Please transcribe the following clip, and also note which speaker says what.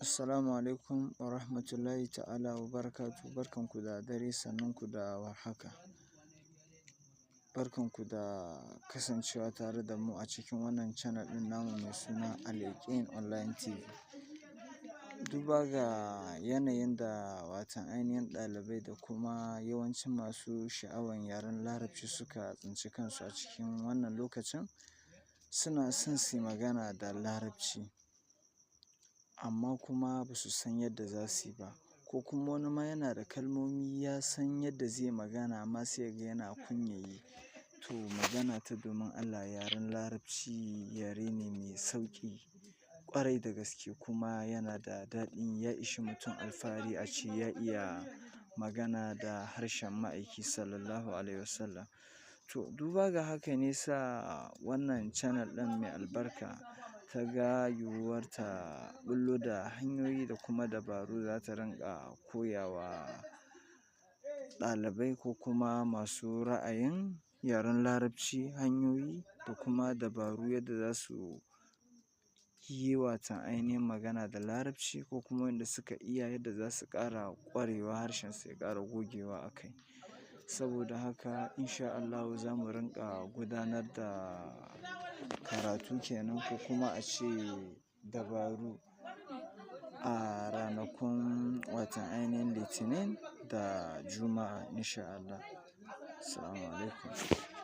Speaker 1: Assalamu alaikum wa rahmatullahi ta'ala wa barakatuhu. Barkanku da dare, sannunku da warhaka. Barkanku da kasancewa tare da mu a cikin wannan channel ɗin namu mai suna Al-Yaqeen Online TV. Duba ga yanayin da watan ainihin ɗalibai da kuma yawancin masu sha'awan yaren Larabci suka tsinci kansu a cikin wannan lokacin, suna son su yi magana da Larabci, amma kuma ba su san yadda za su yi ba, ko kuma wani ma yana da kalmomi, ya san yadda zai yi magana, amma sai ya ga yana kunyan yi. To, magana ta domin Allah, yaren Larabci yare ne mai sauƙi ƙwarai da gaske, kuma yana da daɗi. Ya ishi mutum alfahari a ce ya iya magana da harshen Ma'aiki Sallallahu Alaihi Wasallam. To, duba ga haka ne sa wannan channel ɗin mai albarka ta ga yiwuwar ta ɓullo da hanyoyi da kuma dabaru za ta rinƙa koya wa ɗalibai ko kuma masu ra'ayin yaren Larabci hanyoyi da kuma dabaru yadda za su yi watan ainihin magana da Larabci, ko kuma wanda suka iya, yadda za su ƙara ƙwarewa, harshensu ya ƙara gogewa a kai. Saboda haka, insha Allahu, za mu rinƙa gudanar da karatu kenan, ko kuma a ce dabaru, a ranakun watan ainihin Litinin da Juma'a, insha Allah. Assalamu alaikum.